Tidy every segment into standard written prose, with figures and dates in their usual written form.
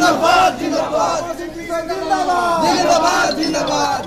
জিন্দাবাদ জিন্দাবাদ জিন্দাবাদ জিন্দাবাদ।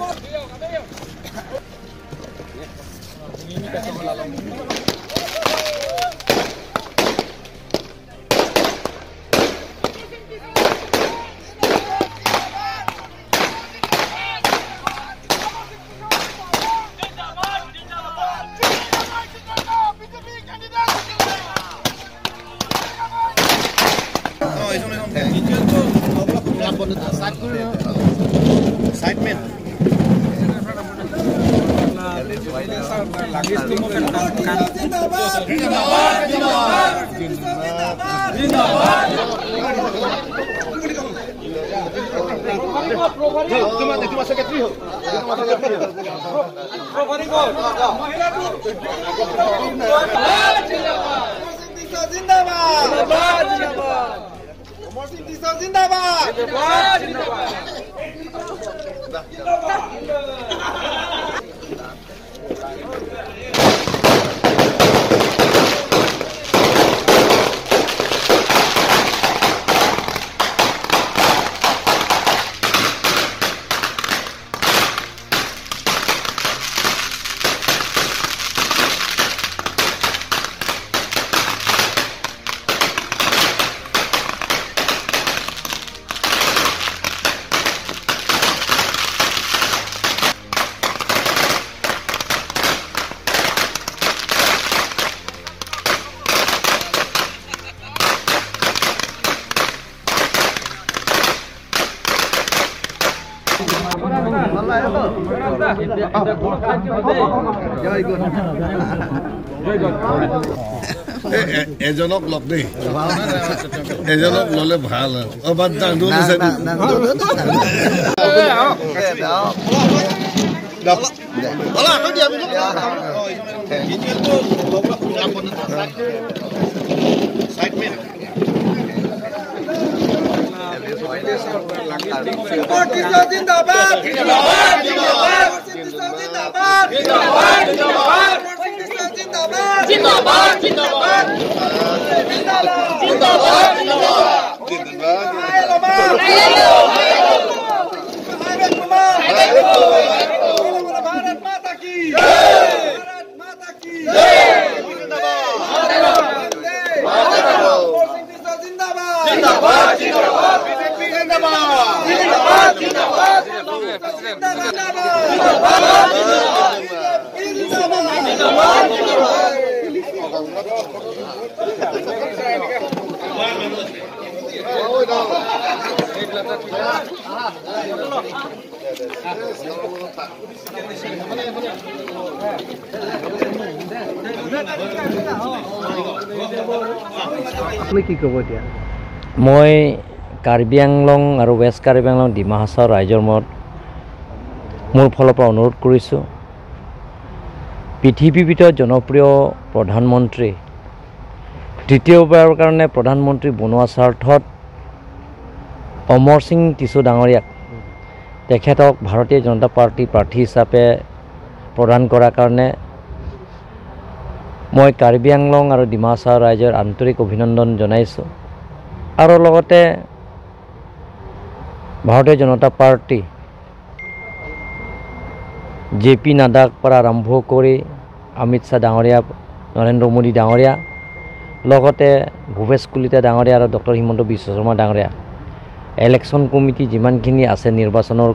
এজনক লগ দেই, এজনক ললে ভাল। জিন্দাবাদ জিন্দাবাদ জিন্দাবাদ জিন্দাবাদ। ভারত মাতা কি জয়, ভারত মাতা কি জয়, জিন্দাবাদ জিন্দাবাদ জিন্দাবাদ, বিজেপি জিন্দাবাদ জিন্দাবাদ জিন্দাবাদ জিন্দাবাদ জিন্দাবাদ। আপুনি কি ক'ব এতিয়া? মই কাৰ্বি আংলং আৰু ৱেষ্ট কাৰ্বি আংলং ডিমা হাছাও ৰাইজৰ মত মোৰ ফালৰ পৰা অনুৰোধ কৰিছোঁ, পৃথিৱীৰ ভিতৰত জনপ্ৰিয় প্ৰধানমন্ত্ৰী তৃতীয়বাৰৰ কাৰণে প্ৰধানমন্ত্ৰী বনোৱা স্বাৰ্থত অমৰ সিং টিছু ডাঙৰীয়াক তেখেতক ভাৰতীয় জনতা পাৰ্টীৰ প্ৰাৰ্থী হিচাপে প্ৰদান কৰাৰ কাৰণে মই কাৰ্বি আংলং আৰু ডিমা হাছাও ৰাইজৰ আন্তৰিক অভিনন্দন জনাইছোঁ। আৰু লগতে ভাৰতীয় জনতা পাৰ্টী জে পি নাড্ডাৰ পৰা আৰম্ভ কৰি অমিত শ্বাহ ডাঙৰীয়া, নৰেন্দ্ৰ মোদী ডাঙৰীয়া, লগতে ভূপেশ কলিতা ডাঙৰীয়া আৰু ডক্টৰ হিমন্ত বিশ্ব শৰ্মা ডাঙৰীয়া, ইলেকশ্যন কমিটি যিমানখিনি আছে নিৰ্বাচনৰ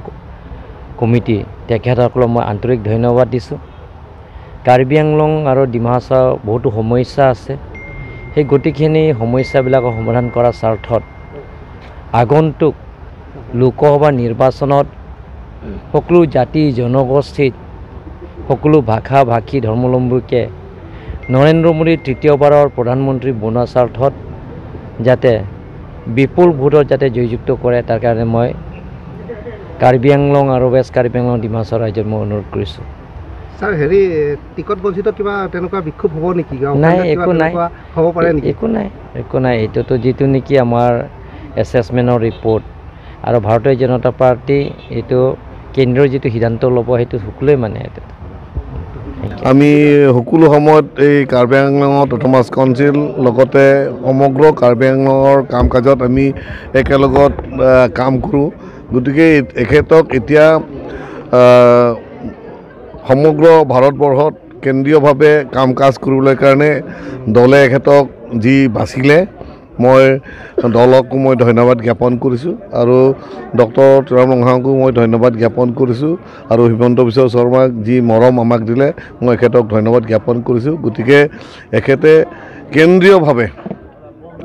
কমিটি, তেখেতসকলক মই আন্তৰিক ধন্যবাদ দিছোঁ। কাৰ্বি আংলং আৰু ডিমা হাছাও বহুতো সমস্যা আছে, সেই গোটেইখিনি সমস্যাবিলাকৰ সমাধান কৰাৰ স্বাৰ্থত আগন্তুক লোকসভা নিৰ্বাচনত সকলো জাতি জনগোষ্ঠীত সকলো ভাষা ভাষী ধৰ্মাৱলম্বীকে নৰেন্দ্ৰ মোদী তৃতীয়বাৰৰ প্ৰধানমন্ত্ৰী বনোৱাৰ স্বাৰ্থত যাতে বিপুল ভোটত যাতে জয়যুক্ত কৰে তাৰ কাৰণে মই কাৰ্বি আংলং আৰু ৱেষ্ট কাৰ্বি আংলং ডিমা হাছাও ৰাজ্যত মই অনুৰোধ কৰিছোঁ। ছাৰ, হেৰি টিকট বঞ্চিত কিবা তেনেকুৱা বিক্ষোভ হ'ব নেকি? নাই, একো নাই, হ'ব পাৰে নেকি? একো নাই, একো নাই। এইটোতো যিটো নেকি আমাৰ এছেছমেণ্টৰ ৰিপৰ্ট আৰু ভাৰতীয় জনতা পাৰ্টি এইটো কেন্দ্ৰৰ যিটো সিদ্ধান্ত ল'ব সেইটো সকলোৱে মানে এইটো। আমি সকলো সময়ত এই কাৰ্বি আংলঙত অট'নমাছ কাউন্সিল লগতে সমগ্ৰ কাৰ্বি আংলঙৰ কাম কাজত আমি একেলগত কাম কৰোঁ। গতিকে এখেতক এতিয়া সমগ্ৰ ভাৰতবৰ্ষত কেন্দ্ৰীয়ভাৱে কাম কাজ কৰিবলৈ কাৰণে দলে এখেতক যি বাচিলে, মই দলকো মই ধন্যবাদ জ্ঞাপন কৰিছোঁ আৰু ডক্টৰ তুলিৰাম ৰংহাঙকো মই ধন্যবাদ জ্ঞাপন কৰিছোঁ আৰু হিমন্ত বিশ্ব শৰ্মাক যি মৰম আমাক দিলে মই এখেতক ধন্যবাদ জ্ঞাপন কৰিছোঁ। গতিকে এখেতে কেন্দ্ৰীয়ভাৱে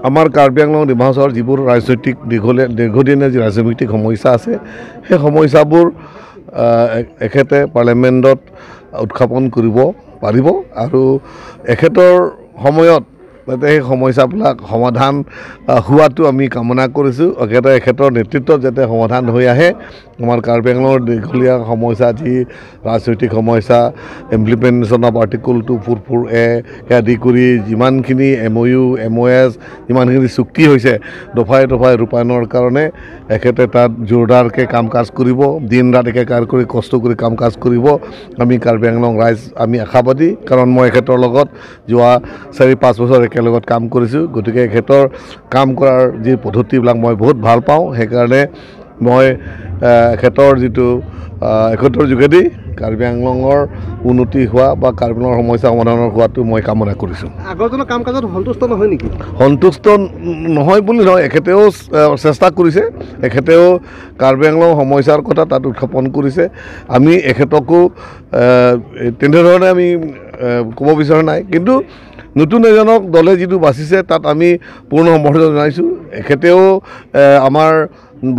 আমাৰ কাৰ্বি আংলং ডিমা হাছাওৰ যিবোৰ ৰাজনৈতিক দীৰ্ঘদিনীয়া যি ৰাজনৈতিক সমস্যা আছে, সেই সমস্যাবোৰ এখেতে পাৰ্লিয়ামেণ্টত উত্থাপন কৰিব পাৰিব আৰু এখেতৰ সময়ত যাতে সেই সমস্যাবিলাক সমাধান হোৱাটো আমি কামনা কৰিছোঁ। এখেতৰ নেতৃত্বত যাতে সমাধান হৈ আহে আমাৰ কাৰ্বি আংলঙৰ দীঘলীয়া সমস্যা, যি ৰাজনৈতিক সমস্যা, ইমপ্লিমেণ্টেশ্যন অফ আৰ্টিকল 244A আদি কৰি যিমানখিনি MOU MOS যিমানখিনি চুক্তি হৈছে দফাই দফাই ৰূপায়ণৰ কাৰণে এখেতে তাত জোৰদাৰকৈ কাম কাজ কৰিব, দিন ৰাত একেকাৰ কৰি কষ্ট কৰি কাম কাজ কৰিব। আমি কাৰ্বি আংলং ৰাইজ আমি আশাবাদী, কাৰণ মই এখেতৰ লগত যোৱা 4-5 বছৰ একেলগত কাম কৰিছোঁ। গতিকে এখেতৰ কাম কৰাৰ যি পদ্ধতিবিলাক মই বহুত ভাল পাওঁ। সেইকাৰণে মই এখেতৰ যিটো এখেতৰ যোগেদি কাৰ্বি আংলঙৰ উন্নতি হোৱা বা কাৰ্বি আংলঙৰ সমস্যা সমাধানৰ হোৱাটো মই কামনা কৰিছোঁ। আগৰজনৰ কাম কাজত সন্তুষ্ট নহয় নেকি? সন্তুষ্ট নহয় বুলি নহয়, এখেতেও চেষ্টা কৰিছে, এখেতেও কাৰ্বি আংলং সমস্যাৰ কথা তাত উত্থাপন কৰিছে। আমি এখেতকো তেনেধৰণে আমি ক'ব বিচৰা নাই, কিন্তু নতুন এজনক দলে যিটো বাচিছে তাত আমি পূৰ্ণ সমৰ্থন জনাইছোঁ। এখেতেও আমাৰ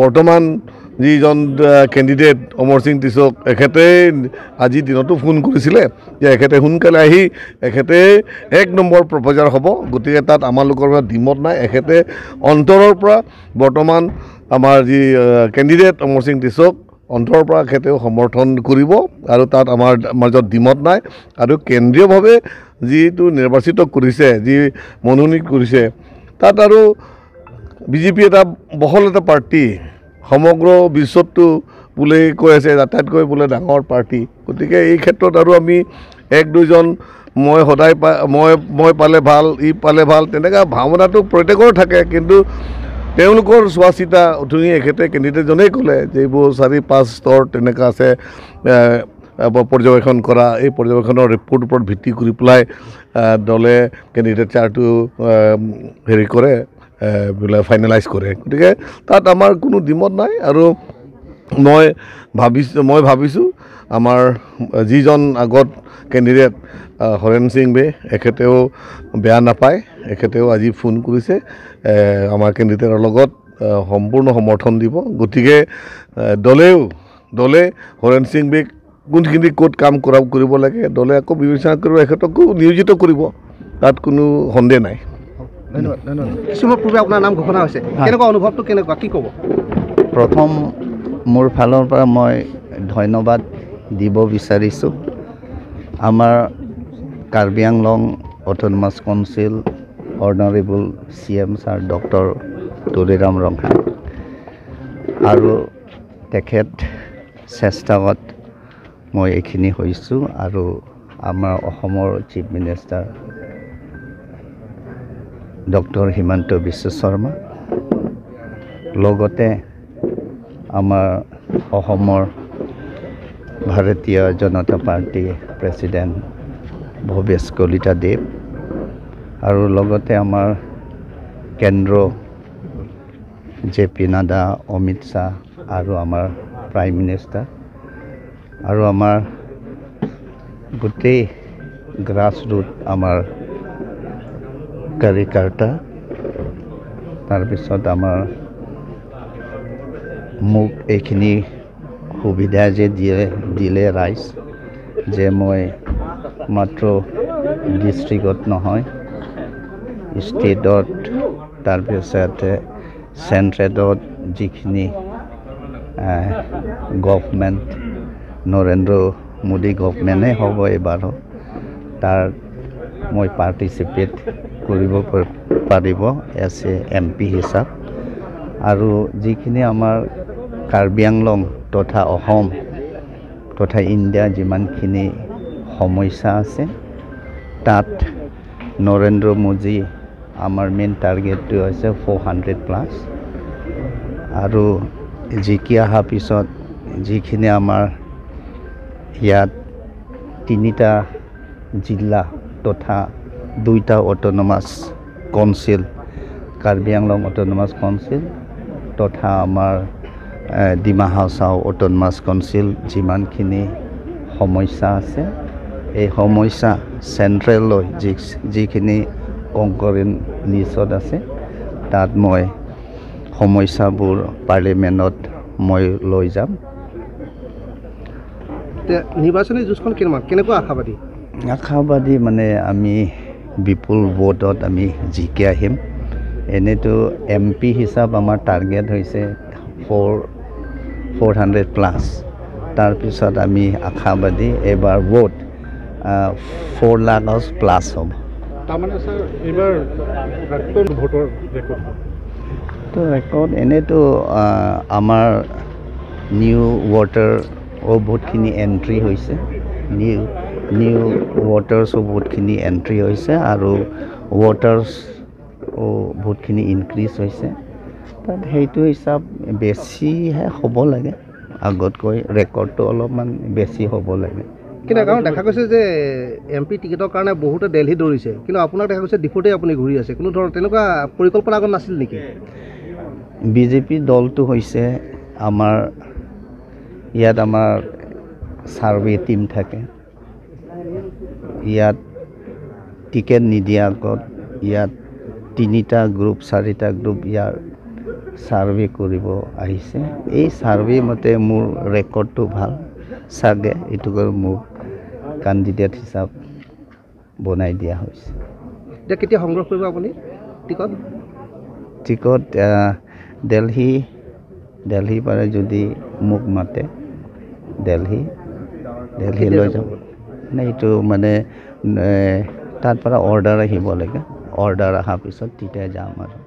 বৰ্তমান যিজন কেণ্ডিডেট অমৰ সিং টিছক, এখেতে আজিৰ দিনতো ফোন কৰিছিলে যে এখেতে সোনকালে আহি এখেতে 1 নম্বৰ প্ৰপ'জাৰ হ'ব। গতিকে তাত আমালোকৰ দ্বিমত নাই। এখেতে অন্তৰৰ পৰা বৰ্তমান আমাৰ যি কেণ্ডিডেট অমৰ সিং টিছক অন্তৰৰ পৰা এখেতেও সমৰ্থন কৰিব আৰু তাত আমাৰ মাজত দ্বিমত নাই। আৰু কেন্দ্ৰীয়ভাৱে যিটো নিৰ্বাচিত কৰিছে, যি মনোনীত কৰিছে, তাত আৰু বিজেপি এটা বহল এটা পাৰ্টি, সমগ্ৰ বিশ্বতটো বোলে কৈ আছে আটাইতকৈ বোলে ডাঙৰ পাৰ্টি। গতিকে এই ক্ষেত্ৰত আৰু আমি 1-2জন মই সদায় মই পালে ভাল, ই পালে ভাল, তেনেকুৱা ভাৱনাটো প্ৰত্যেকৰ থাকে। কিন্তু তেওঁলোকৰ চোৱা চিতা অথনি এখেতে কেণ্ডিডেটজনেই ক'লে যে এইবোৰ 4-5 স্তৰ তেনেকুৱা আছে পৰ্যবেক্ষণ কৰা, এই পৰ্যবেক্ষণৰ ৰিপৰ্টৰ ওপৰত ভিত্তি কৰি পেলাই দলে কেণ্ডিডেট চাৰটো হেৰি কৰে, বোলে ফাইনেলাইজ কৰে। গতিকে তাত আমাৰ কোনো দ্বিমত নাই। আৰু মই ভাবিছোঁ আমাৰ যিজন আগত কেণ্ডিডেট হৰেণ সিং বে, এখেতেও বেয়া নাপায়, এখেতেও আজি ফোন কৰিছে আমাৰ কেণ্ডিডেটৰ লগত সম্পূৰ্ণ সমৰ্থন দিব। গতিকে দলে হৰেণ সিং বেক কোনখিনি ক'ত কাম কৰিব লাগে দলে আকৌ বিবেচনা কৰিব, এখেতকো নিয়োজিত কৰিব, তাত কোনো সন্দেহ নাই। ধন্যবাদ ধন্যবাদ। কিছুমান পূৰ্বে আপোনাৰ নাম ঘোষণা হৈছে, কেনেকুৱা অনুভৱটো, কেনেকুৱা, কি ক'ব? প্ৰথম মোৰ ফালৰ পৰা মই ধন্যবাদ দিব বিচাৰিছোঁ আমাৰ Karbi Anglong autonomous council honourable CM sir doctor Tuliram Ronghang আৰু তেখেত চেষ্টাত মই এইখিনি হৈছোঁ আৰু আমাৰ অসমৰ chief minister doctor Himanta Biswa Sarma, লগতে আমাৰ অসমৰ ভাৰতীয় জনতা পাৰ্টি প্ৰেচিডেণ্ট ভৱেশ কলিতা দেৱ আৰু লগতে আমাৰ কেন্দ্ৰ জে পি নাড্ডা, অমিত শ্বাহ আৰু আমাৰ প্ৰাইম মিনিষ্টাৰ আৰু আমাৰ গোটেই গ্ৰাছৰুট আমাৰ কাৰিকৰ্তা, তাৰপিছত আমাৰ মোক এইখিনি সুবিধা যে দিলে ৰাইজ, যে মই মাত্ৰ ডিষ্ট্ৰিক্টত নহয় ষ্টেটত, তাৰপিছত চেণ্ট্ৰেলত যিখিনি গভমেণ্ট নৰেন্দ্ৰ মোদী গভমেণ্টে হ'ব এইবাৰো, তাৰ মই পাৰ্টিচিপেট কৰিব পাৰিব এজ এ এম পি হিচাপ। আৰু যিখিনি আমাৰ কাৰ্বি আংলং তথা অসম তথা ইণ্ডিয়া যিমানখিনি সমস্যা আছে, তাত নৰেন্দ্ৰ মোদী আমাৰ মেইন টাৰ্গেটটো হৈছে 400+। আৰু জিকি অহাৰ পিছত যিখিনি আমাৰ ইয়াত 3টা জিলা তথা 2টা autonomous council, Karbi Anglong autonomous council তথা আমাৰ ডিমা হাছাও অট'নমাছ কাউন্সিল, যিমানখিনি সমস্যা আছে এই সমস্যা চেণ্ট্ৰেললৈ যিখিনি কংকৰেণ্ট লিষ্টত আছে তাত মই সমস্যাবোৰ পাৰ্লিমেণ্টত মই লৈ যাম। নিৰ্বাচনী যুঁজখন কেনেকুৱা আশাবাদী? আশাবাদী মানে আমি বিপুল ভোটত আমি জিকি আহিম। এনেইতো এম পি হিচাপ আমাৰ টাৰ্গেট হৈছে 400+। তাৰপিছত আমি আশাবাদী এইবাৰ ভোট 4 লাখ প্লাছ হ'ব। তাৰমানে ছাৰ এইবাৰ ভোটৰ ৰেকৰ্ড তো ৰেকৰ্ড এনেইতো আমাৰ নিউ ভোটাৰ বহুতখিনি এণ্ট্ৰি হৈছে, নিউ ভোটাৰ্ছো বহুতখিনি এণ্ট্ৰি হৈছে আৰু ভোটাৰ্ছ বহুতখিনি ইনক্ৰিজ হৈছে। তাত সেইটো হিচাপ বেছিহে হ'ব লাগে, আগতকৈ ৰেকৰ্ডটো অলপমান বেছি হ'ব লাগে। কিন্তু কাৰণ দেখা গৈছে যে এম পি টিকেটৰ কাৰণে বহুতে দেলহি দৌৰিছে, কিন্তু আপোনাক দেখা গৈছে ডিফুতেই আপুনি ঘূৰি আছে। কোনো ধৰণৰ তেনেকুৱা পৰিকল্পনা আগত নাছিল নেকি? বিজেপি দলটো হৈছে আমাৰ ইয়াত আমাৰ ছাৰ্ভে টীম থাকে, ইয়াত টিকেট নিদিয়াৰ আগত ইয়াত 3টা গ্ৰুপ 4টা গ্ৰুপ ইয়াৰ ছাৰ্ভে কৰিব আহিছে। এই ছাৰ্ভে মতে মোৰ ৰেকৰ্ডটো ভাল চাগে, এইটো কৰি মোক কেণ্ডিডেট হিচাপ বনাই দিয়া হৈছে। এতিয়া কেতিয়া সংগ্ৰহ কৰিব আপুনি টিকট? টিকট দেলহিৰ পৰা যদি মোক মাতে দেলহি লৈ যাব। মানে এইটো মানে তাৰ পৰা অৰ্ডাৰ আহিব লাগে, অৰ্ডাৰ অহাৰ পিছত তেতিয়া যাম আৰু।